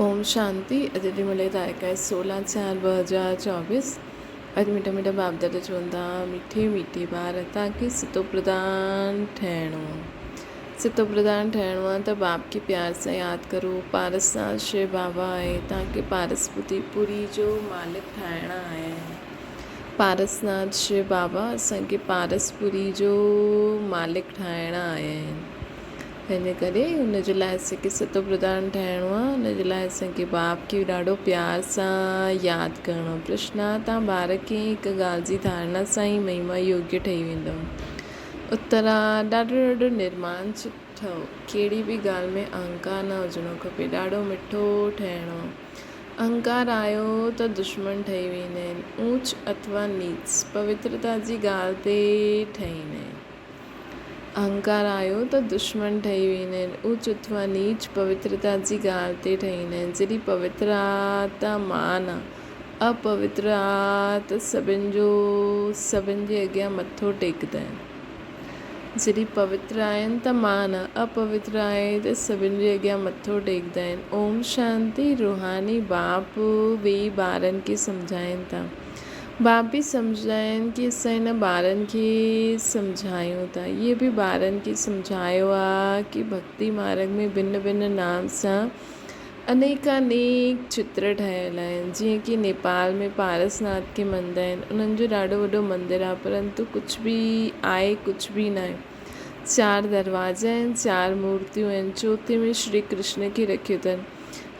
اوم شانتي اڄ جي ملي تاريخ آهي سولهن چار 2024 اڄ مٺا مٺا باپ دادا چون ٿا مٺي مٺي ٻار توهان کي ستو پرڌان ٺهڻو آهي ستو پرڌان ٺهڻو آهي ته باپ کي پيار سان ياد ڪرو پارس سان شو بابا آهي توهان کي پارس پتي پوري جو مالڪ ٺاهڻا آهي پارس ناٿ شو بابا اسان کي پارس پوري جو مالڪ ٺاهڻا آيا آهن ان ڪري ان جي لاء اسان کي ستو پرڌان ٺاهڻو آهي ان جي لاء اسان کي باپ کي ڏاڍو پيار سان ياد ڪرڻو آهي. پرشن، توهان ٻار ڪنهن هڪ ڳالهه جي ڌارڻا سان ئي مهما يوگيه ٺهي ويندؤ. اترا، ڏاڍو ڏاڍو نرمان چت ٺهو. ڪهڙي به ڳالهه ۾ اهنڪار نه هجڻو کپي. ڏاڍو مٺو ٺهڻو آهي. اهنڪار آيو ته دشمن ٺهي ويندا آهن. اوچ اٿوا نيچ پوترتا جي ڳالهه تي ٺهيندا آهن. اهنڪار آيو ته دشمن ٺهي ويندا آهن. اوچ اٿوا نيچ پوترتا جي ڳالهه تي ٺهيندا آهن. جڏهن پوتر آ ته مان آ، اپوتر آ ته سڀن جو سڀن جي اڳيان مٿو ٽيڪندا آهن. جڏهن پوتر آهن ته مان آ، اپوتر آهي ته سڀن جي اڳيان مٿو ٽيڪندا آهن. اوم شانتي روحاني باپ ويهي ٻارن کي سمجهائين ٿا. باپ به سمجهندا آهن ڪي اسان هن ٻارن کي سمجهايون ٿا. اهي به ٻارن کي سمجهايو آ ڪي ڀڳتي مارڳ ۾ ڀن ڀن نام سان انيڪانيڪ چتر ٺهيل آهن. جيئن ڪي نيپال ۾ پارس ناٿ کي مڃدا آهن. انهن جو ڏاڍو وڏو مندر آ پرنتو ڪجهه به آهي ڪجهه به ناهي. چار دروازا آهن، چار مورتيون آهن. چوٿين ۾ شري ڪرشن کي رکيو اٿن.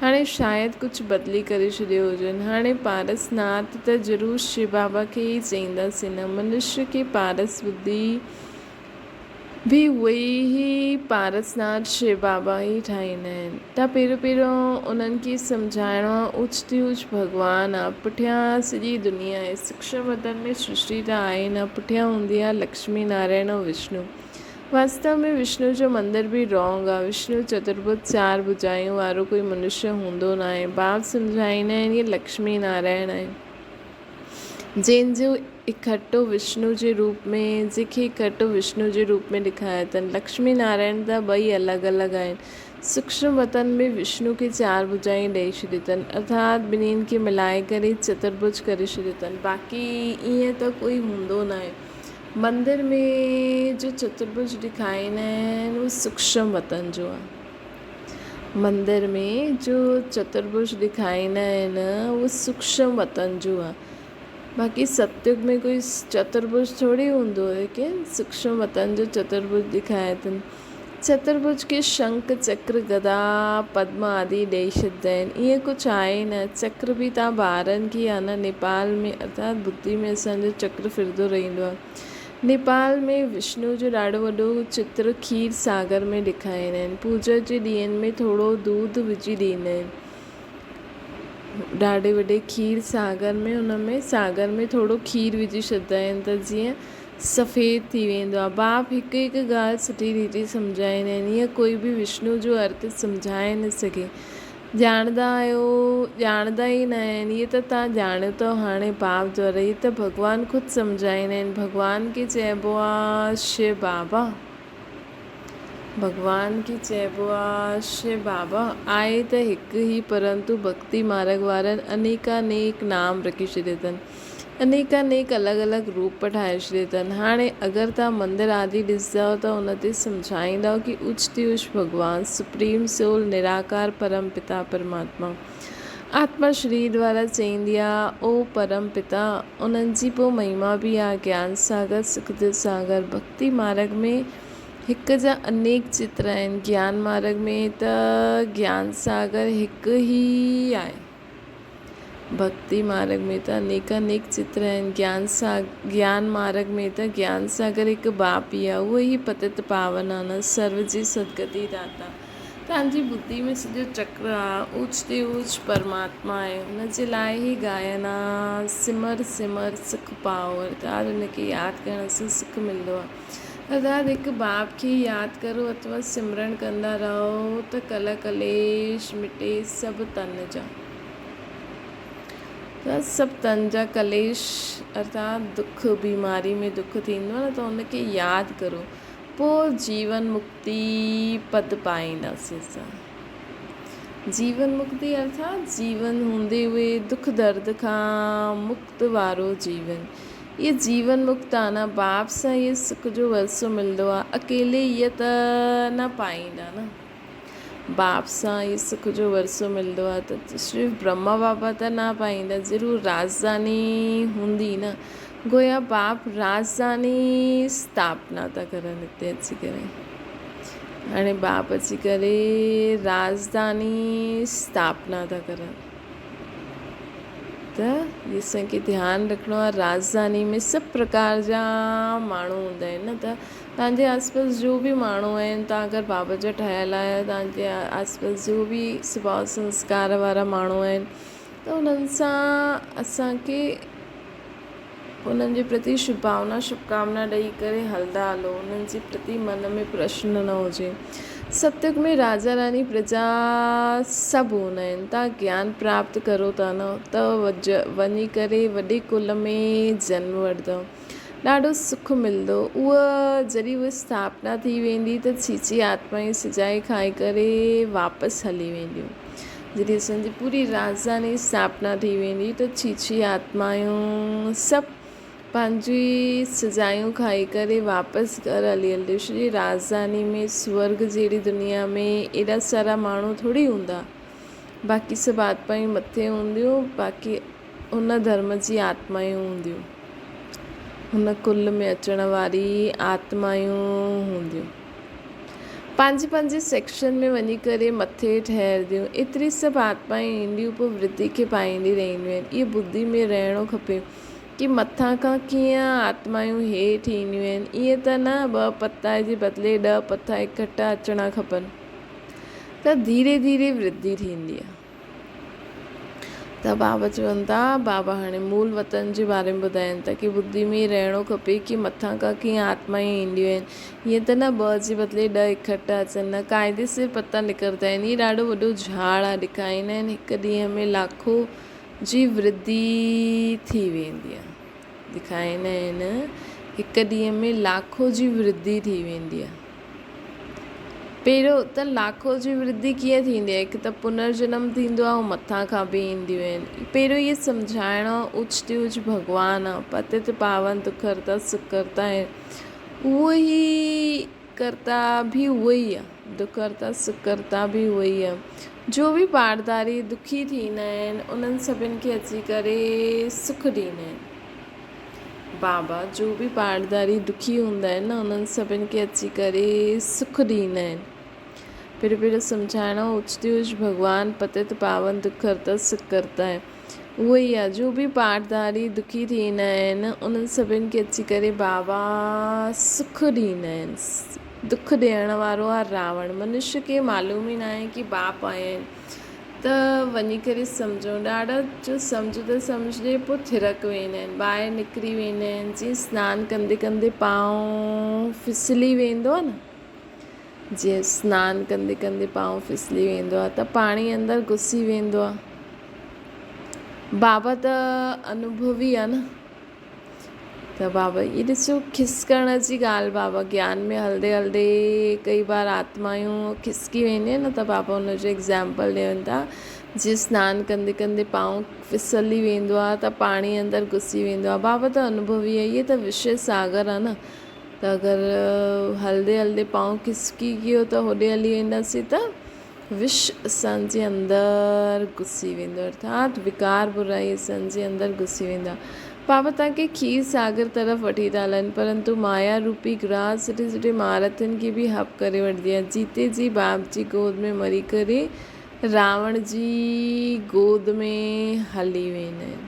هاڻي شايد ڪجهه بدلي ڪري ڇڏيو هجن. هاڻي پارس ناٿ ته ضرور شو بابا کي ئي چئينداسين نه. منشيء کي پارس ٻڌي به اهي ئي پارس ناٿ شو بابا ئي ٺاهيندا آهن. ته پهريون پهريون انهن کي سمجهائڻو آهي اوچ تي اوچ ڀڳوان آهي، پٺيان سڄي دنيا آهي. سوڪشم وطن ۾ سرشٽي ته آهي نه، پٺيان هوندي آهي لڪشمي نارائڻ ۽ وشنو. واستو ۾ وشنو جو مندر به رونگ آ. وشنو چترڀج چار ڀجايون وارو ڪوئي منشيه هوندو ناهي. باپ سمجهائيندا آهن اهي لڪشمي نارائڻ آهن. جنهن جو اڪٺو وشنو جي روپ ۾ جنهن کي اڪٺو وشنو جي روپ ۾ ڏيکاريا اٿن. لڪشمي نارائڻ ته ٻئي الڳ الڳ آهن. سوڪشم وطن ۾ وشنو کي چار ڀجايون ڏئي ڇڏيون اٿن. ارٿات ٻنهين کي ملائي ڪري چترڀج ڪري ڇڏيو اٿن. باقي ائين ته ڪوئي هوندو ناهي. مندر ۾ جو چترڀج ڏيکاريندا آهن اهو سوڪشم وطن جو آهي. مندر ۾ جو چترڀج ڏيکاريندا آهن اهو سوڪشم وطن جو آهي. باقي ستيگ ۾ ڪوئي چترڀج ٿوري هوندو آهي ڪي سوڪشم وطن جو چترڀج ڏيکاريا اٿن. چترڀج کي شنک، چڪر، گدا، پدم آدي ڏئي ڇڏيندا آهن. ائين ڪجهه آهي نه. چڪر به تان ٻارن کي يا نه نيپال ۾ ارٿات ٻڌي ۾ اسان جو چڪر ڦرندو رهندو آهي. نيپال ۾ وشنو جو ڏاڍو وڏو چتر کير ساگر ۾ ڏيکاريندا آهن. پوڄا جي ڏينهن ۾ ٿورو دوڌ وجهي ڏيندا آهن. ڏاڍي وڏي کير ساگر ۾ ان ۾ ساگر ۾ ٿورو کير وجهي ڇڏيندا آهن ته جيئن سفيد ٿي ويندو آهي. باپ هڪ هڪ ڳالهه سٺي ريتي سمجهائيندا آهن. ائين ڪوئي به وشنو جو ارٿ سمجهائي نه سگهي. ڄاڻندا آهيو، ڄاڻندا ئي نه آهن. اهي ته توهان ڄاڻيو اٿو هاڻي باپ دوارا. اهي ته ڀڳوان خود سمجهائيندا آهن. ڀڳوان کي چئبو آهي شو بابا. ڀڳوان کي چئبو آهي شو بابا. آهي ته هڪ ئي پرنتو ڀڳتي مارڳ وارن انيڪانيڪ نام رکي ڇڏيا اٿن. انيڪانيڪ الڳ الڳ روپ ٺاهي ڇڏيا اٿن. هاڻي اگر توهان مندر آدي ڏسندؤ ته ان تي سمجهائيندؤ ڪي اوچ تي اوچ ڀڳوان، سپريم سول، نراڪار پرم پتا پرماتما. آتما شرير دوارا چئيندي آ، او پرم پتا! انهن جي پوء مهما به آ، گيان ساگر، سکديو ساگر. ڀڳتي مارڳ ۾ هڪ جا انيڪ چتر آهن. گيان مارڳ ۾ ته گيان ساگر هڪ ئي آهي. ڀڳتي مارڳ ۾ ته انيڪانيڪ چتر آهن. گيان سا گيان مارڳ ۾ ته گيان ساگر هڪ باپ ئي آهي. اهو ئي پتت پاون آ نه سرو جي سدگتي داتا. توهان جي ٻڌي ۾ سڄو چڪر آ. اوچ تي اوچ پرماتما آهي. ان جي لاء هي ڳائن آ. سمر سمر سک پائو. ارٿات ان کي ياد ڪرڻ سان سک ملندو آ. ارٿات هڪ باپ کي ئي ياد ڪرو اٿوا سمرڻ ڪندا رهو ته ڪل ڪليش مٽي سڀ تن جا. ته سڀ تن جا ڪليش ارٿات دک بيماري ۾ دک ٿيندو آهي نه ته ان کي ياد ڪرو پوء جيون مڪتي پد پائينداسين اسان. جيون مڪتي ارٿات جيون هوندي هوئي دک درد کان مڪت وارو جيون. اهي جيون مڪت آ نه، باپ سان اهي سک جو ورثو ملندو آ، اڪيلي اهي ته نه پائيندا نه. باپ سان اهي سک جو ورثو ملندو آ ته صرف برهما بابا ته نه پائيندا، ضرور راڄڌاني هوندي نه. گويا باپ راڄڌاني اسٿاپنا ٿا ڪرن هتي اچي ڪري. هاڻي باپ اچي ڪري راڄڌاني اسٿاپنا ٿا ڪرن ته اسان کي ڌيان رکڻو آهي راڄڌاني ۾ سڀ پرڪار جا ماڻهو هوندا آهن نه ته توهان جي آس پاس جو به ماڻهو آهن توهان اگر بابا جا ٺهيل آهيو توهان جي آس پاس جو به سڀاء سنسڪار وارا ماڻهو آهن ته انهن سان اسان کي انهن جي پرتي شڀ ڀاونا شڀڪامنا ڏئي ڪري هلندا هلو انهن جي پرتي من ۾ پرشن نه هجي. ستيگ ۾ راجا راڻي پرجا سڀ هوندا آهن. تان گيان پراپت ڪرو ٿا نه ته وڃي ڪري وڏي ڪل ۾ جنم وٺندؤ. ڏاڍو سک ملندو. اهو جڏهن اها اسٿاپنا ٿي ويندي ته ڇيڇي آتمائون سجائي کائي ڪري واپس هلي وينديون. جڏهن اسان جي پوري راڄڌاني اسٿاپنا ٿي ويندي ته ڇيڇي آتمائون سڀ پنهنجي سزايون کائي ڪري واپس گهر هلي هلنديون. سڄي راڄڌاني ۾ سورڳ جهڙي دنيا ۾ ايڏا سارا ماڻهو ٿوري هوندا. باقي سڀ آتمائون مٿي هونديون، باقي ان ڌرم جي آتمائون هونديون. هن ڪل ۾ اچڻ واري آتمائون هونديون. پنهنجي پنهنجي سيڪشن ۾ وڃي ڪري مٿي ٺهرديون. ايتري سڀ آتمائون اينديون پوء ورڌي کي پائيندي رهنديون آهن. اهو ٻڌي ۾ رهڻو کپي ڪي مٿان کان ڪيئن آتمائون هيٺ اينديون آهن. ائين ته نه ٻه پتا جي بدلي ڏهه پتا اڪٺا اچڻا کپن ته ڌيري ڌيري ورڌي ٿيندي آهي. ته بابا چون ٿا، بابا هاڻي مول وطن جي باري ۾ ٻڌائين ٿا ڪي ٻڌي ۾ رهڻو کپي ڪي مٿان کان ڪيئن آتمائون اينديون آهن. ائين ته نه ٻه جي بدلي ڏهه اڪٺا اچن نه قاعدي سر پتا نڪرندا آهن. هي ڏاڍو وڏو جهاڙ آهي ڏکائيندا آهن هڪ ڏينهن ۾ لاکو جي ورڌي ٿي ويندي آهي. ڏکائيندا آهن هڪ ڏينهن ۾ لاکو جي ورڌي ٿي ويندي آهي. پهريون ته لاکو جي ورڌي ڪيئن ٿيندي آهي؟ هڪ ته پنر جنم ٿيندو آهي ۽ مٿان کان به اينديون آهن. پهريون اهي سمجهائڻو اوچ تي اوچ ڀڳوان آهي، پتت پاون دک هرتا سک ڪرتا آهي. اهو ئي ڪرتا به اهو ئي آهي، دک هرتا سک ڪرتا به اهو ئي آهي. جو به پاڙداري دکي ٿيندا آهن، انهن سڀن کي اچي ڪري سک ڏيندا آهن. بابا جو به پاڙداري دکي هوندا آهن نه انهن سڀن کي اچي ڪري سک ڏيندا آهن. پھريون پھريون سمجهائڻو اوچتي اوچ ڀڳوان پتت پاون دک ھرتا سک ڪرتا آهي اهو ئي آهي جو به پاڙداري دکي ٿيندا آهن انهن سڀن کي اچي ڪري بابا سک ڏيندا آهن دک ڏيڻ وارو آهي راوڻ منشي کي معلوم ئي ناهي ڪي باپ آيا آهن ته وڃي ڪري سمجهون. ڏاڍا جو سمجهه ته سمجهجي پوء ٿرڪ ويندا آهن، ٻاهر نڪري ويندا آهن، جيئن سنان ڪندي ڪندي پانء ڦسلي ويندو آهي نه، جيئن سنان ڪندي ڪندي پانء ڦسلي ويندو آهي ته پاڻي اندر گهسي ويندو آهي. بابا ته انوڀوي آهي نه. ته بابا هي ڏسو کسڪڻ جي ڳالهه بابا گيان ۾ هلندي هلندي ڪئي بار آتمايون کسڪي وينديون آهن نه ته بابا ان جو ايگزامپل ڏين ٿا جي سنان ڪندي ڪندي پانء ڦسلي ويندو آهي ته پاڻي اندر گهسي ويندو آهي بابا ته انوڀوي آهي هي ته وشيه ساگر آهي نه ته اگر هلندي هلندي پانء کسڪي ويو ته هوڏي هلي وينداسين ته وش اسان جي اندر گهسي ويندو ارٿات وڪار برائي اسان جي اندر گهسي ويندا. بابا توهان کي کير ساگر طرف وٺي ٿا هلن پرنتو مايا روپي گراهه سٺي سٺي مهارٿين کي به هپ ڪري وٺندي آهي. جيتي جي باپ جي گود ۾ مري ڪري راوڻ جي گود ۾ هلي ويندا آهن.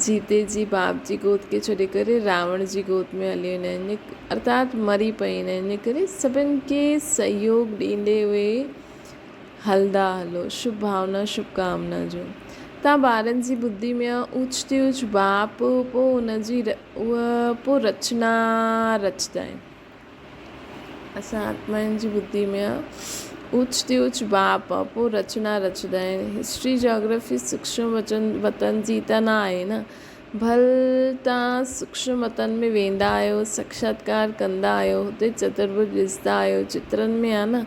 جيتي جي باپ جي گود کي ڇڏي ڪري راوڻ جي گود ۾ هلي ويندا آهن ارٿات مري پئيندا آهن ان ڪري سڀن کي سهيوگ ڏيندي اهي هلندا هلو شڀ ڀاونا شڀ ڪامنا جو تان ٻارن جي ٻڌي ۾ اوچ تي اوچ باپ پوء ان جي اها پوء رچنا رچندا آهن. اسان آتمائن جي ٻڌي ۾ آ اوچ تي اوچ باپ آ پوء رچنا رچندا آهن هسٽري جاگرافي سوڪشم وچن وطن جي ته نه آهي نه ڀل تان سوڪشم وطن ۾ ويندا آهيو ساکشاتڪار ڪندا آهيو هتي چترڀج ڏسندا آهيو چترن ۾ آ نه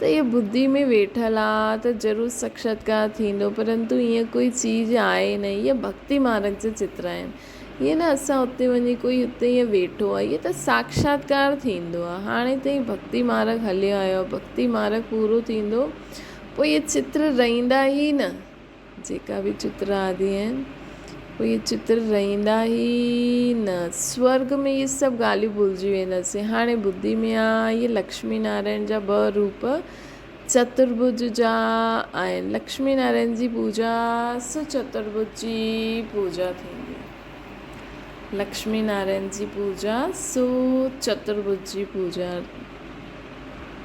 ته اهي ٻڌي ۾ ويٺل آ ته ضرور ساڪشاتڪار ٿيندو پرنتو ائين ڪوئي چيز آهي نه اهي ڀڳتي مارگ جا چتر آهن ائين نه اسان اتي وڃي ڪوئي اتي ائين ويٺو آ اهي ته ساڪشاتڪار ٿيندو آ هاڻي تائين ڀڳتي مارگ هليو آيو آ ڀڳتي مارگ پورو ٿيندو پوء اهي چتر رهندا ئي نه. جيڪا به چتر آدي آهن، اهي چتر رهندا ئي نه. سورڳ ۾ اهي سڀ ڳالهيون ڀلجي وينداسين. هاڻي ٻڌي ۾ آ، اهي لڪشمي نارائڻ جا ٻه روپ چترڀج جا آهن. لڪشمي نارائڻ جي پوڄا سو چترڀج جي پوڄا ٿيندي آهي. لڪشمي نارائڻ جي پوڄا سو چترڀج جي پوڄا.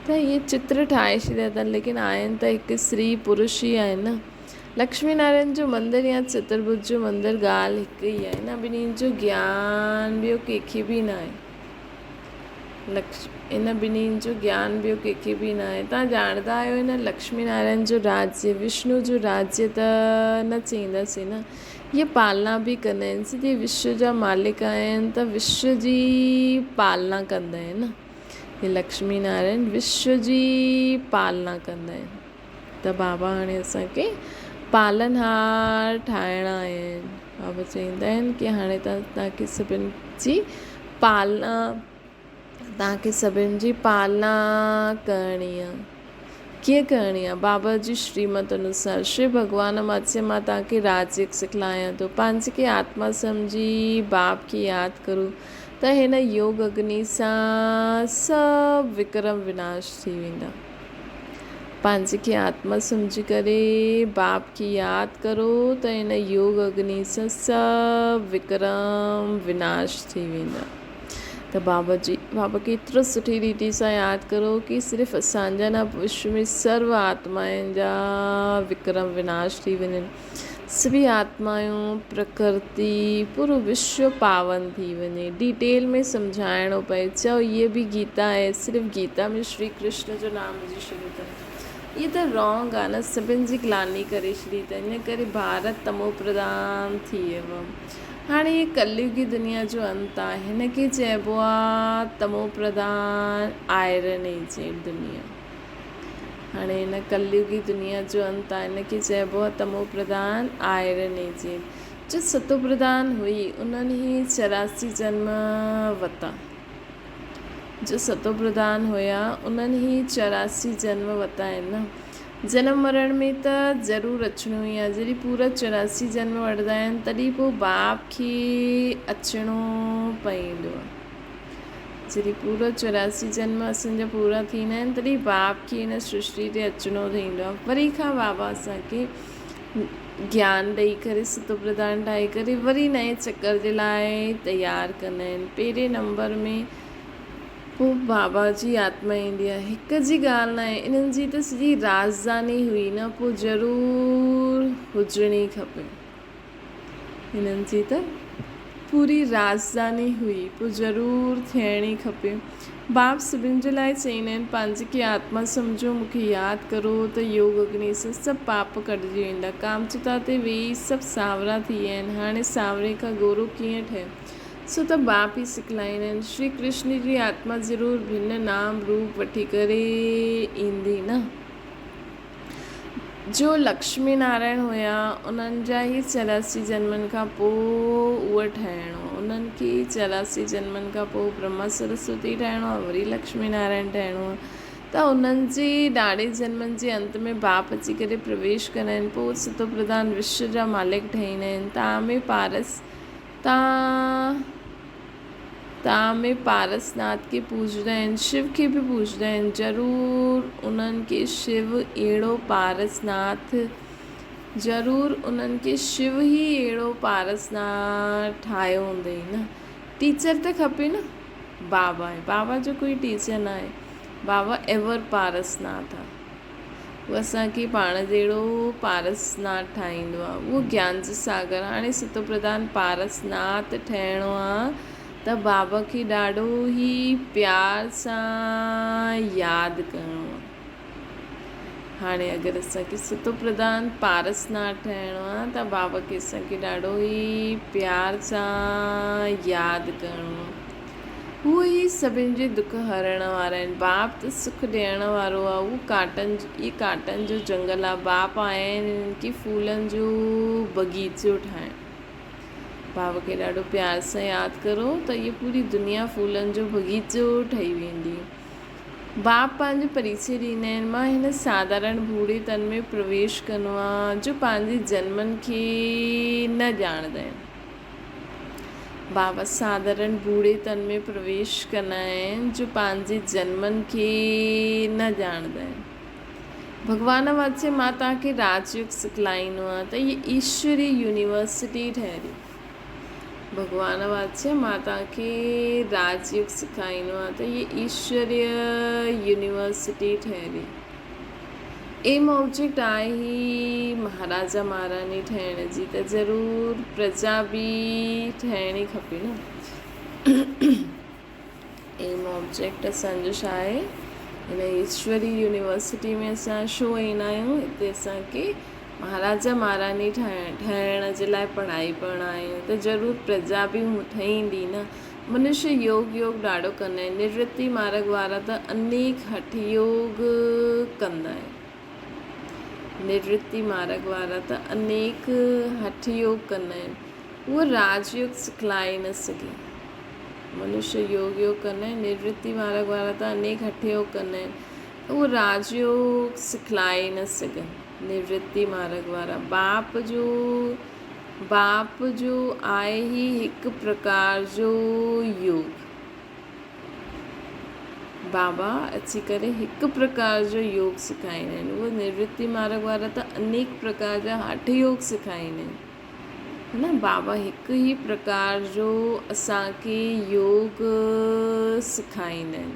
ته اهي چتر ٺاهي ڇڏيا اٿن ليڪن آهن ته هڪ استري پرش ئي آهن نه. لڪشمي نارائڻ جو مندر يا چترڀج جو مندر ڳالهه هڪ ئي آهي نه ٻنهي جو گيان ٻيو ڪنهن کي به نه آهي. لڪش ان ٻنهي جو گيان ٻيو ڪنهن کي به نه آهي. توهان ڄاڻندا آهيو هن لڪشمي نارائڻ جو راجيه وشنو جو راجيه ته نه چئينداسين نه. اهي پالنا به ڪندا آهن. سڄي وشو جا مالڪ آهن ته وشو جي پالنا ڪندا آهن نه. هي لڪشمي نارائڻ وشو جي پالنا ڪندا آهن ته بابا هاڻي اسان کي پالنهار ٺاهڻا آهن. بابا چئيندا آهن ڪي هاڻي توهان کي سڀن جي پالنا توهان کي سڀن جي پالنا ڪرڻي آهي. ڪيئن ڪرڻي آهي؟ بابا جي شريمت انوسار شري ڀڳوان ماتسي مان توهان کي راج يوگ سکلايان ٿو. پنهنجي کي آتما سمجهي باپ کي ياد ڪرو. ته هن يوگ اگني سان سڀ وڪرم وناش ٿي ويندا. پنهنجي کي آتما سمجهي ڪري باپ کي ياد ڪرو ته هن يوگ اگني سان سڀ وڪرم وناش ٿي ويندا. ته بابا جي بابا کي ايترو سٺي ريتي سان ياد ڪرو ڪي صرف اسان جا نه وشو ۾ سرو آتمائن جا وڪرم وناش ٿي وڃن. سڀئي آتمائون، پرڪرتي، پورو وشو پاون ٿي وڃي. ڊيٽيل ۾ سمجهائڻو پئي. چئو هيء به گيتا آهي، صرف گيتا ۾ شري ڪرشن جو نام وجهي ڇڏيو اٿن. هيء ته رانگ آهي نه، سڀن جي گلاني ڪري ڇڏي اٿن. ان ڪري ڀارت تمو پرڌان ٿي ويو. هاڻي هيء ڪليوگي دنيا جو انت آهي. هن کي چئبو آهي تمو پرڌان آئرن ايج دنيا. هاڻي هن ڪليوگي دنيا جو انت آهي. ان کي چئبو آهي تمو پرڌان آئرن ايج. جو ستو پرڌان هئي، انهن هي 84 جنم وتا. جو ستو پرڌان هيا، انهن هي 84 جنم وتا آهن نه. جنم مرڻ ۾ ته ضرور اچڻو ئي آهي. جڏهن پورا 84 جنم وٺندا آهن، تڏهن پوء باپ کي اچڻو پوندو آهي. جڏهن پورا 84 جنم اسان جا پورا ٿيندا آهن تڏهن باپ کي هن سرشٽي تي اچڻو ٿيندو آهي. وري کان بابا اسان کي گيان ڏئي ڪري ستو پرڌان ٺاهي ڪري وري نئين چڪر جي لاء تيار ڪندا آهن. پهرين نمبر ۾ پوء بابا جي آتما ايندي آهي. هڪ جي ڳالهه ناهي انهن جي ته سڄي رازداني هئي نه پوء ضرور هجڻي کپي. هنن جي ته پوري رازداني هئي، پوء ضرور ٿيڻ ئي کپي. باپ سڀن جي لاء چئيندا آهن، پنهنجي کي آتما سمجهو، مون کي ياد ڪرو ته يوگ اگني سان سڀ پاپ ڪٽجي ويندا. ڪامچتا تي ويهي سڀ سانورا ٿي ويا آهن، هاڻي سانوري کان گورو ڪيئن ٺهي؟ سو ته باپ ئي سکلائيندا آهن. شري ڪرشن جي آتما ضرور ڀن نام روپ وٺي ڪري ايندي نه؟ جو لڪشمي نارائڻ هيا، انهن جا ئي 84 جنمن کان پوء اهو ٺهڻو. انهن کي ئي 84 جنمن کان پوء برهما سرسوتي ٺاهڻو آهي، وري لڪشمي نارائڻ ٺهڻو آهي ته انهن جي ڏاڍي جنمن جي انت ۾ باپ اچي ڪري پرويش ڪندا آهن، پوء ستو پرڌان وشو جا مالڪ ٺهيندا آهن. تان ۾ پارس تان. تان ۾ پارس ناٿ کي پوڄندا آهن، شو کي به پوڄندا آهن، ضرور انهن کي شو اهڙو پارس ناٿ ضرور انهن کي شو ئي اهڙو پارس ناٿ ٺاهيو هوندئي نه. ٽيچر ته کپي نه. بابا آهي. بابا جو ڪوئي ٽيچر نه آهي. بابا ايور پارس ناٿ آهي. هو اسان کي پاڻ جهڙو پارس ناٿ ٺاهيندو آهي. اهو گيان جو ساگر هاڻي ستو پرڌان پارس ناٿ ٺهڻو آهي ته بابا کي ڏاڍو ئي پيار سان ياد ڪرڻو آهي. هاڻي اگر اسان کي ستو پرڌان پارس ناٿ ٺهڻو آهي ته بابا کي اسان کي ڏاڍو ئي پيار سان ياد ڪرڻو آهي. هو ئي سڀن جي دک هرڻ وارا آهن. باپ ته سک ڏيڻ وارو آهي. اهو ڪانٽن اهي ڪانٽن جو جنگل آهي. باپ آيا آهن انهن کي ڦولن جو بغيچو ٺاهڻ. باپ کي ڏاڍو پيار سان ياد ڪرو ته اهي پوري دنيا ڦولن جو بغيچو ٺهي ويندي. باپ پنهنجو پريچي ڏيندا آهن. مان هن ساڌارڻ ڀوڙي تن ۾ پرويش ڪندو آهيان جو پنهنجي جنمن کي نه ڄاڻندا آهن. بابا ساڌارڻ ڀوڙي تن ۾ پرويش ڪندا آهن جو پنهنجي جنمن کي نه ڄاڻندا آهن. ڀڳوان واچي مان توهان کي راج يوگ سکلائيندو آهيان ته هيء ايشوري يونيورسٽي ٺهري. ڀڳوان واچي مان توهان کي راج يوگ سکائيندو آهيان ته هيء ايشوري يونيورسٽي ٺهري. ايم آبجيڪٽ آهي هي مهاراجا مهاراڻي ٺهڻ جي ته ضرور پرجا به ٺهڻي کپي نه. ايم آبجيڪٽ اسان جو ڇا آهي؟ هن ايشوري يونيورسٽي ۾ اسان ڇو ايندا آهيون؟ هتي اسان کي مهاراجا مهاراڻي ٺهڻ جي لاء پڙهائي پڙهڻ آيا آهيون ته ضرور پرجا به ٺهيندي نه. منشي يوگ يوگ ڏاڍو ڪندا آهن. نرورتي مارڳ وارا ته انيڪ هٺ يوگ ڪندا آهن. نرورتي مارڳ وارا ته انيڪ هٺ يوگ ڪندا آهن. اهو راج يوگ سکلائي نه سگهي. منشي يوگ يوگ ڪندا آهن. نرورتي مارڳ وارا ته انيڪ هٺ يوگ ڪندا آهن. اهو راج يوگ سکلائي نه سگهن. نرورتي مارڳ وارا باپ جو باپ جو آهي هي هڪ پرڪار جو يوگ. بابا اچي ڪري هڪ پرڪار جو يوگ سکائيندا آهن. اهي نرورتي مارڳ وارا ته انيڪ پرڪار جا هٺ يوگ سکائيندا آهن. نه بابا هڪ ئي پرڪار جو اسان کي يوگ سکائيندا آهن.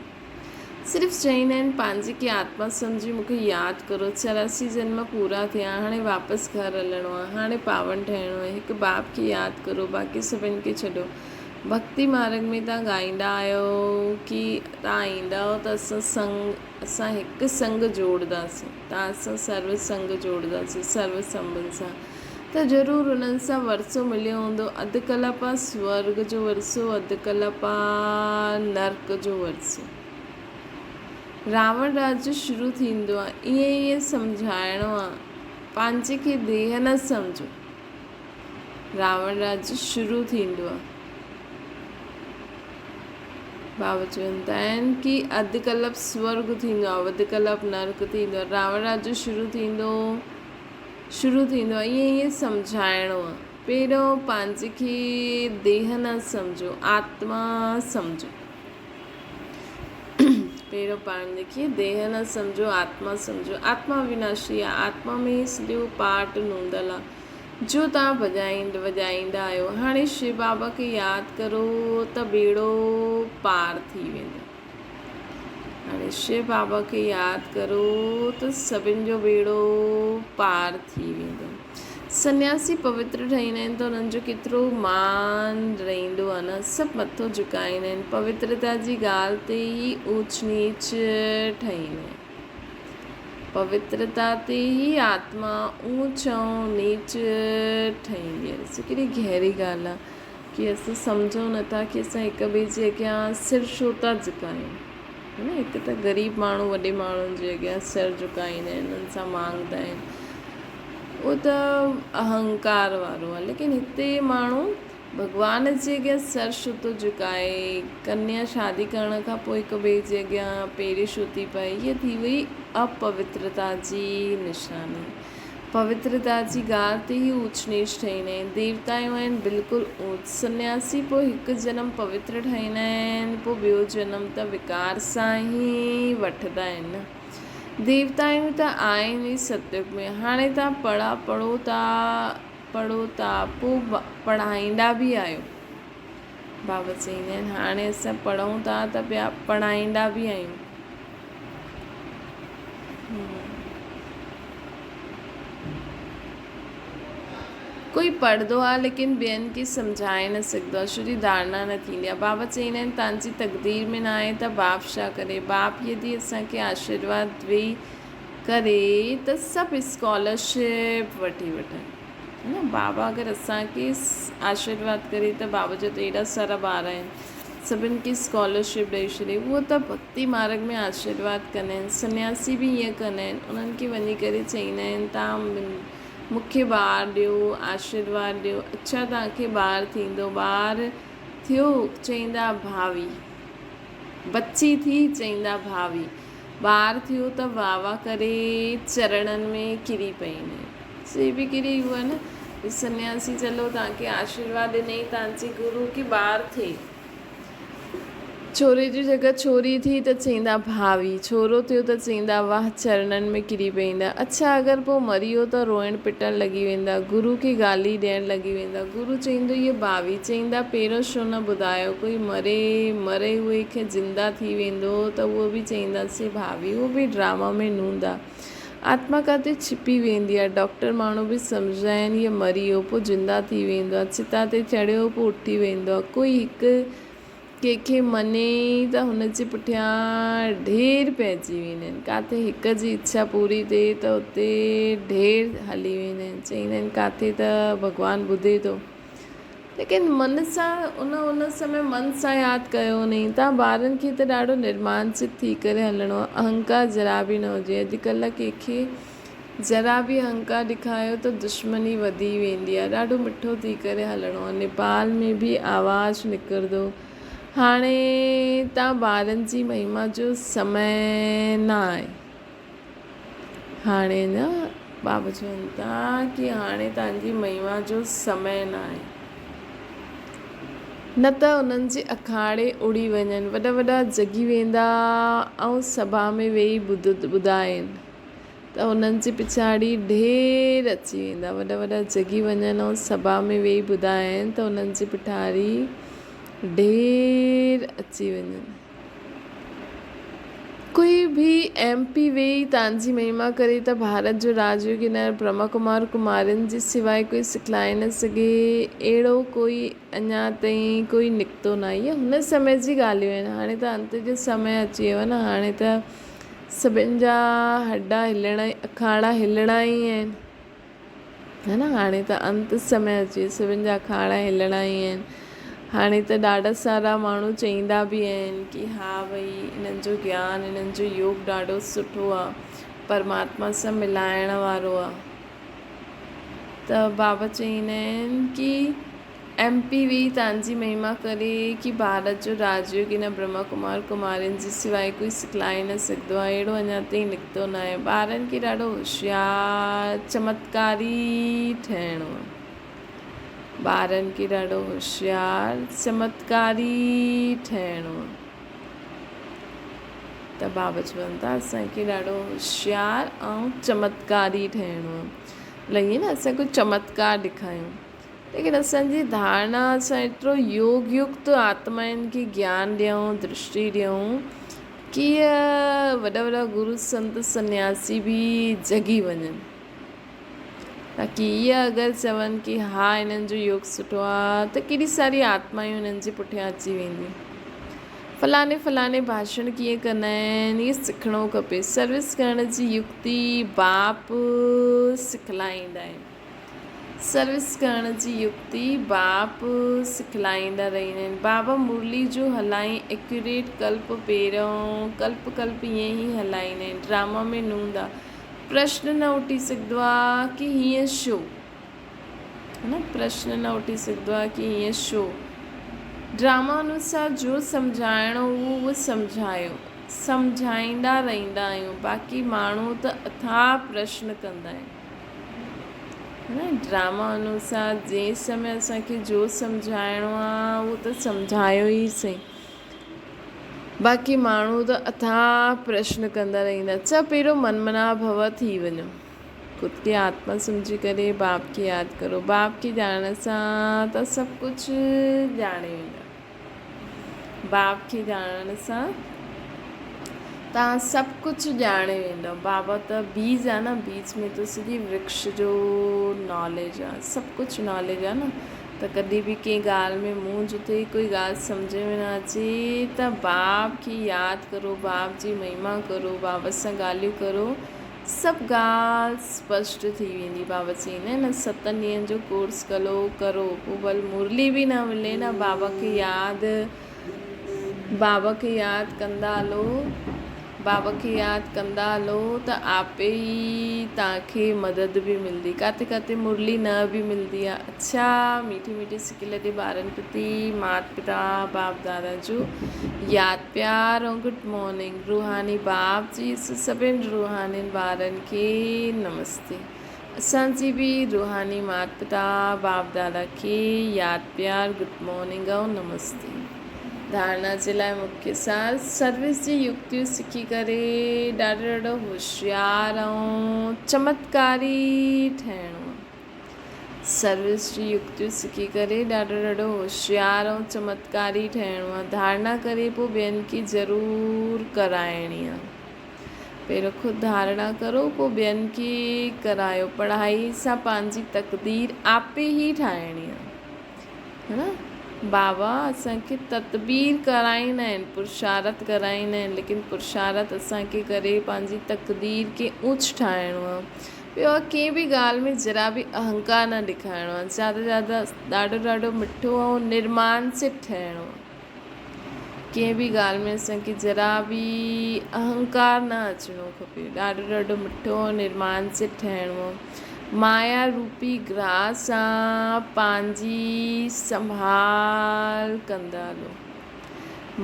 صرف چئيندا آهن پنهنجي کي آتما سمجهي مون کي ياد ڪرو، 84 جنم پورا ٿيا، هاڻي واپس گهر هلڻو آهي، هاڻي پاون ٺهڻو آهي، هڪ باپ کي ياد ڪرو، باقي سڀن کي ڇڏو. ڀڳتي مارڳ ۾ توهان ڳائيندا آهيو ڪي توهان ايندؤ ته اسان سنگ اسان هڪ سنگ جوڙنداسين، توهان سان سرو سنگ جوڙنداسين، سرو سنبن سان ته ضرور انهن سان ورثو مليو هوندو. اڌ ڪلپ آ سورڳ جو ورثو، اڌ ڪلپ آ نرڪ جو ورثو. راوڻ راڄ شروع ٿيندو آ. ائين ائين سمجهائڻو آ. پنهنجي کي ديهه نه سمجهو. راوڻ راڄ شروع ٿيندو آ. بابا چون ٿا آهن ڪي اڌ ڪلپ سورڳ ٿيندو آ، اڌ ڪلپ نرڪ ٿيندو آ. راوڻ راڄ شروع ٿيندو. شروع ٿيندو آهي ائين ائين سمجهائڻو آهي. پهريون پنهنجي کي ديهه نه سمجهو آتما سمجهو. پهريون پنهنجي کي ديهه نه سمجهو آتما سمجهو. آتما وناشي آهي آتما ۾ ئي سڄو پاٽ نوندل آهي جو توهان وڄائيندا آهيو. هاڻي شو بابا کي ياد ڪرو ته ٻيڙو پار ٿي ويندو. هاڻي شو بابا کي ياد ڪرو ته سڀن جو ٻيڙو پار ٿي ويندو. سنياسي پوتر ٺهيندا آهن ته انهن جو ڪيترو مان رهندو آهي نه، سڀ مٿو جهڪائيندا آهن. پوترتا جي ڳالهه تي ئي اوچ نيچ ٺهيندا آهن. پوترتا تي ئي آتما اوچ ۽ نيچ ٺهيندي آهي. ڏسو ڪيڏي گهري ڳالهه آهي. ڪي اسان سمجهون نه ٿا ڪي اسان هڪ ٻئي جي اڳيان سر ڇو ٿا جهڪايون ها نه هڪ ته غريب ماڻهو وڏي ماڻهن جي اڳيان سر جهڪائيندا آهن انهن سان مانگدا آهن اهو ته اهنڪار وارو آهي ليڪن هتي ماڻهو ڀڳوان جي اڳيان سر ڇو ٿو جهڪائي ڪنيا شادي ڪرڻ کان پوء هڪ ٻئي جي اڳيان پيري ڇو ٿي پئي هيء ٿي وئي اپوترتا جي نشاني پوترتا جي ڳالهه تي ئي اوچ نيچ ٺهيندا آهن. ديوتايون آهن بلڪل اوچ. سنياسي پوء هڪ جنم پوتر ٺهيندا آهن، پوء ٻيو جنم ته وڪار سان ئي وٺندا آهن نه. ديوتايون ته آهن ئي ستيگ ۾. هاڻي توهان پڙها پڙهو ٿا، پڙهو ٿا، پوء پڙهائيندا به آهيو. بابا چئيندا آهن، هاڻي اسان پڙهون ٿا ته پيا پڙهائيندا به آهيون. ڪوئي پڙهندو آهي ليڪن ٻين کي سمجهائي نه سگهندو آهي ڇو جي ڌارڻا نه ٿيندي آهي. بابا چئيندا آهن توهان جي تقدير ۾ نه آهي ته باپ ڇا ڪري. باپ يدي اسان کي آشيرواد ويهي ڪري ته سڀ اسڪالرشپ وٺي وٺن. نه بابا اگر اسان کي آشيرواد ڪري ته بابا جا ته ايڏا سارا ٻار آهن. سڀن کي اسڪالرشپ ڏئي ڇڏي. اهو ته ڀڳتي مارڳ ۾ آشيرواد ڪندا آهن. سنياسي به ائين ڪندا آهن. انهن کي وڃي ڪري چئيندا آهن توهان مون کي ٻار ڏيو، آشيرواد ڏيو. اڇا توهان کي ٻار ٿيندو. ٻار ٿيو چئيندا ڀاوي. بچي ٿي چئيندا ڀاوي. ٻار ٿيو ته واهه واهه ڪري چرڻن ۾ ڪري پئيندا آهن. سي به ڪري اهو آهي نه سنياسي چلو توهان کي آشيرواد ڏنئي توهان جي گرو ڪي ٻار ٿئي. ڇوري جي جڳهه ڇوري ٿي ته چئيندا ڀاوي، ڇورو ٿيو ته چئيندا واهه چرڻن ۾ ڪري پئيندا. اڇا اگر پوء مري ويو ته روئڻ پٽڻ لڳي ويندا، گرو کي گالي ڏيڻ لڳي ويندا. گرو چئيندو هيء ڀاوي، چئيندا پهريون ڇو نه ٻڌايو، ڪوئي مري مري هئي کي زنده ٿي ويندو ته اهو به چئينداسين ڀاوي، اهو به ڊراما ۾ نوندا. آتما ڪاٿي ڇپي ويندي آهي. ڊاڪٽر ماڻهو به سمجهندا آهن هيء مري ويو پوء زنده ٿي ويندو آهي. چتا تي چڙهيو پوء اٿي ويندو آهي. ڪوئي هڪ ڪنهن کي مڃي ته هن جي پٺيان ڍير پئجي ويندا آهن. ڪاٿي هڪ جي اڇا پوري ٿئي ته اتي ڍير هلي ويندا آهن. چئيندا آهن ڪاٿي ته ڀڳوان ٻڌي ٿو. ليڪن من سان ان ان سمي من سان ياد ڪيو نئين تان ٻارن کي ته ڏاڍو نرمانچت ٿي ڪري هلڻو آهي اهنڪار ذرا به نه هجي اڄڪلهه ڪنهن کي ذرا به اهنڪار ڏيکاريو ته دشمني وڌي ويندي آهي ڏاڍو مٺو ٿي ڪري هلڻو آهي نيپال ۾ به آواز نڪرندو هاڻي تان ٻارن جي مهما جو سمي نه آهي. هاڻي نه بابا چون ٿا ڪي هاڻي توهان جي مهما جو سمي نه آهي. نه ته انهن جي اکاڙي اڙي وڃن. وڏا وڏا جڳي ويندا ۽ سڀا ۾ ويهي ٻڌائين ته انهن جي پڇاڙي ڍير اچي ويندا. وڏا وڏا جڳي وڃن ۽ سڀا ۾ ويهي ٻڌائين ته انهن جي پٺاري ڍير اچي وڃن. ڪوئي به ايم پي ويهي تانجي مهما ڪري ته ڀارت جو راجيوگي نر برهما ڪمار ڪمارين جي سواء ڪوئي سکلائي نه سگهي اهڙو ڪوئي اڃا تائين ڪوئي نڪتو ناهي اهي هن سمي جي ڳالهيون آهن هاڻي ته انت جو سمي اچي ويو آهي نه هاڻي ته سڀن جا هڏا هلڻا اکاڙا هلڻا ئي آهن. ها نه هاڻي ته انت سمي اچي ويو سڀن جا اکاڙا هلڻا ئي آهن هاڻي ته ڏاڍا سارا ماڻهو چئيندا به آهن ڪي ها ڀئي انهن جو گيان انهن جو يوگ ڏاڍو سٺو آهي پرماتما سان ملائڻ وارو آهي ته بابا چئيندا آهن ڪي ايم پي وي تان جي مهما ڪري ڪي ڀارت جو راجيوگي نه برهما ڪمار ڪمارين جي سواء ڪوئي سکلائي نه سگهندو آهي اهڙو اڃا تائين نڪتو ناهي ٻارن کي ڏاڍو هوشيار چمتڪاري ٺهڻو آهي ٻارن کي ڏاڍو هوشيار چمتڪاري ٺهڻو آهي ته بابا چون ٿا اسان کي ڏاڍو هوشيار ۽ چمتڪاري ٺهڻو آهي لڳي نه اسان ڪجهه چمتڪار ڏيکاريون ليڪن اسان جي ڌارڻا اسان ايترو يوگ يڪت آتمائن کي گيان ڏيون درشٽي ڏيون ڪيئن وڏا وڏا گرو سنت سنياسي به جڳي وڃن تاڪي اهي اگر چون ڪي ها انهن جو يوگ سٺو آ ته ڪيڏي ساري آتمائون انهن جي پٺيان اچي وينديون فلاڻي فلاڻي ڀاشڻ ڪيئن ڪندا آهن اهي سکڻو کپي سروس ڪرڻ جي يڪتي باپ سکلائيندا آهن سروس ڪرڻ جي يڪتي باپ سکلائيندا رهندا آهن. بابا مرلي جو هلائين ايڪيوريٽ ڪلپ پهريون ڪلپ ڪلپ ائين ئي هلائيندا آهن. ڊراما ۾ نوندا پرشن نه اٺي سگهندو آ ڪي هيئن ڇو؟ ها نه پرشن نه اٺي سگهندو آ ڪي هيئن ڇو؟ ڊراما انوسار جو سمجهائڻو هو اهو سمجهايو. سمجهائيندا رهندا آهيون باقي ماڻهو ته اٿاهه پرشن ڪندا آهن. ڊراما انوسار جنهن سمي اسان کي جو سمجهائڻو آ اهو ته سمجهايو ئي سهي باقي ماڻهو ته اٿاهه پرشن ڪندا رهندا اڇا پهريون من منا ڀو ٿي وڃو خود کي آتما سمجهي ڪري باپ کي ياد ڪرو باپ کي ڄاڻڻ سان ته سڀ ڪجهه ڄاڻي ويندا باپ کي ڄاڻڻ سان توهان سڀ ڪجهه ڄاڻي ويندؤ. بابا ته بيج آهي نه، بيج ۾ ته سڄي ورڪش جو ناليج آهي، سڀ ڪجهه ناليج آهي نه ته ڪڏهن به ڪنهن ڳالهه ۾ مونجهه ٿئي، ڪوئي ڳالهه سمجهه ۾ نه اچي ته باپ کي ياد ڪرو، باپ جي مهما ڪرو، بابا سان ڳالهيون ڪرو. سڀ ڳالهه اسپشٽ ٿي ويندي. بابا چئيندا آهن نه ستن ڏينهن جو ڪورس ڪلو ڪرو پوء ڀل مرلي به نه ملي نه بابا کي ياد بابا کي ياد ڪندا هلو، بابا کي ياد ڪندا هلو ته آپي ئي توهان کي مدد به ملندي. ڪاٿي ڪاٿي مرلي نه به ملندي آ. اڇا ميٺي ميٺي سڪيل جي ٻارن پرتي مات پتا باپ دادا جو ياد پيار ۽ گڊ مارننگ. روحاني باپ جي سڀن روحانين ٻارن کي نمستي. اسان جي به روحاني مات پتا باپ دادا کي ياد پيار گڊ مارننگ ۽ نمستي. ڌارڻا جي لاء مکيه سار سروس جي يڪتيون سکي ڪري ڏاڍو ڏاڍو هوشيار ۽ چمتڪاري ٺهڻو آ. سروس جي يڪتيون سکي ڪري ڏاڍو ڏاڍو هوشيار ۽ چمتڪاري ٺهڻو آ. ڌارڻا ڪري پوء ٻين کي ضرور ڪرائڻي آ. پهريون خود ڌارڻا ڪرو پوء ٻين کي ڪرايو. پڙهائي سان پنهنجي تقدير آپي ئي ٺاهڻي آ. ها نه بابا اسان کي تدبير ڪرائيندا آهن پرشارت ڪرائيندا آهن ليڪن پرشارت اسان کي ڪري پنهنجي تقدير کي اوچ ٺاهڻو آ. ٻيو آ ڪنهن به ڳالهه ۾ ذرا به اهنڪار نه ڏيکارڻو آ. زياده زياده ڏاڍو ڏاڍو مٺو ۽ نرمانسڪ ٺهڻو آ. ڪنهن به ڳالهه ۾ اسان کي ذرا به اهنڪار نه اچڻو کپي. ڏاڍو ڏاڍو مٺو ۽ نرمانسڪ ٺهڻو. مايا روپي گراهه سان پنهنجي سنڀال ڪندا هلو.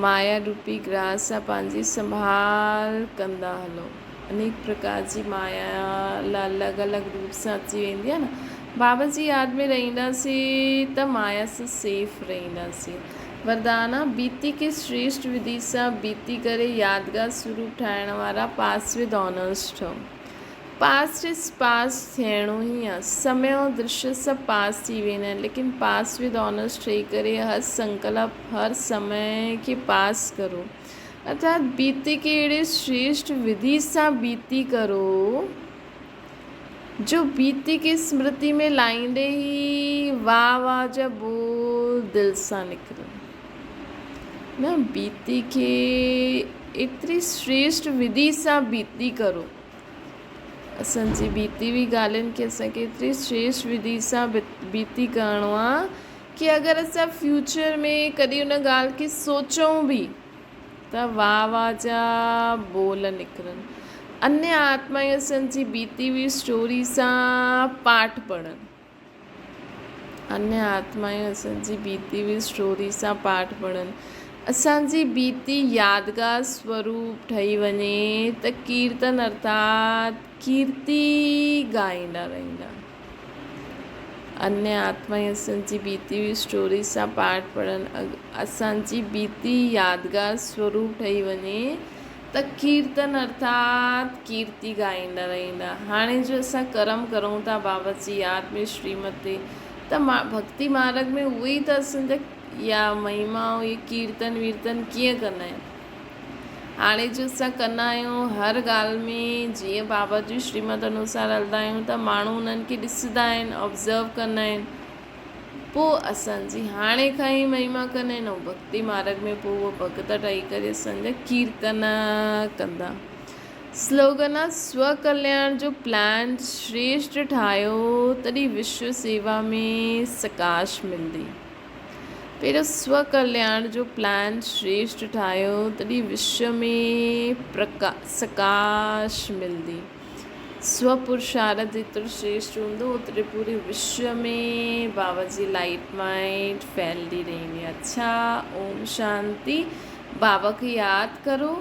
مايا روپي گراهه سان پنهنجي سنڀال ڪندا هلو. انيڪ پرڪار جي مايا الڳ الڳ روپ سان اچي ويندي آهي نه. بابا جي ياد ۾ رهنداسين ته مايا سان سيف رهنداسين. وردانا، بيتي کي شريشٽ وڌي سان بيتي ڪري يادگار سروپ ٺاهڻ وارا پاس ود آنرس ٺهو. پاسٽ از پاسٽ ٿيڻو ئي آ. سمي ۽ درشيه سڀ پاس ٿي ويندا آهن ليڪن پاس ود آنرس ٺهي ڪري هر سنڪلپ هر سمي کي پاس ڪرو. ارٿات بيتي کي اهڙي شريشٽ وڌي سان بيتي ڪرو جو بيتي کي سمرتي ۾ لائيندي ئي واهه واهه جا ٻول دل سان نڪرن. نه بيتي کي ايتري شريشٽ وڌي سان بيتي ڪرو. اسان جي بيتي هئي ڳالهين کي اسان کي ايتري شريشٽ وڌي سان بيتي ڪرڻو آ ڪي اگر اسان فيوچر ۾ ڪڏهن ان ڳالهه کي سوچون به ته واهه واهه جا ٻول نڪرن. انيه آتمائون اسان جي بيتي هئي اسٽوري سان پاٺ پڙهن. انيه آتمائون اسان جي بيتي هئي اسٽوري سان پاٺ پڙهن. اسان جي بيتي يادگار سوروپ ٺهي وڃي ته ڪيرتن ارٿات ڪيرتي ڳائيندا رهندا. انيه آتمائي اسان جي بيتي هئي اسٽوري سان پاٺ پڙهن اسان جي بيتي يادگار سوروپ ٺهي وڃي ته ڪيرتن ارٿات ڪيرتي ڳائيندا رهندا. هاڻي جو اسان ڪرم ڪرون ٿا بابا جي ياد ۾ شريمت تي ته ڀڳتي مارڳ ۾ اهي ئي ته اسان جا يا مهما ۽ اهي ڪيرتن ويرتن ڪيئن ڪندا آهن. هاڻي جو اسان ڪندا آهيون هر ڳالهه ۾ جيئن بابا جي شريمت انوسار هلندا آهيون ته ماڻهو انهن کي ڏسندا آهن آبزرو ڪندا آهن پوء اسان جي هاڻي کان ئي مهما ڪندا آهن ۽ ڀڳتي مارڳ ۾ پوء اهي ڀڳت ٺهي ڪري اسان جا ڪيرتن ڪندا. سلوگن آ سو ڪلياڻ جو پلان شريشٽ ٺاهيو تڏهن وشو سيوا ۾ سڪاش ملندي. پهريون سو ڪلياڻ جو پلان شريشٽ ٺاهيو تڏهن وشو ۾ سڪاش ملندي. سو پرشارٿ جيترو شريشٽ هوندو اوتري پوري وشو ۾ بابا جي لائيٽ مائيٽ ڦهلدي رهندي. اڇا اوم شانتي بابا کي ياد ڪرو.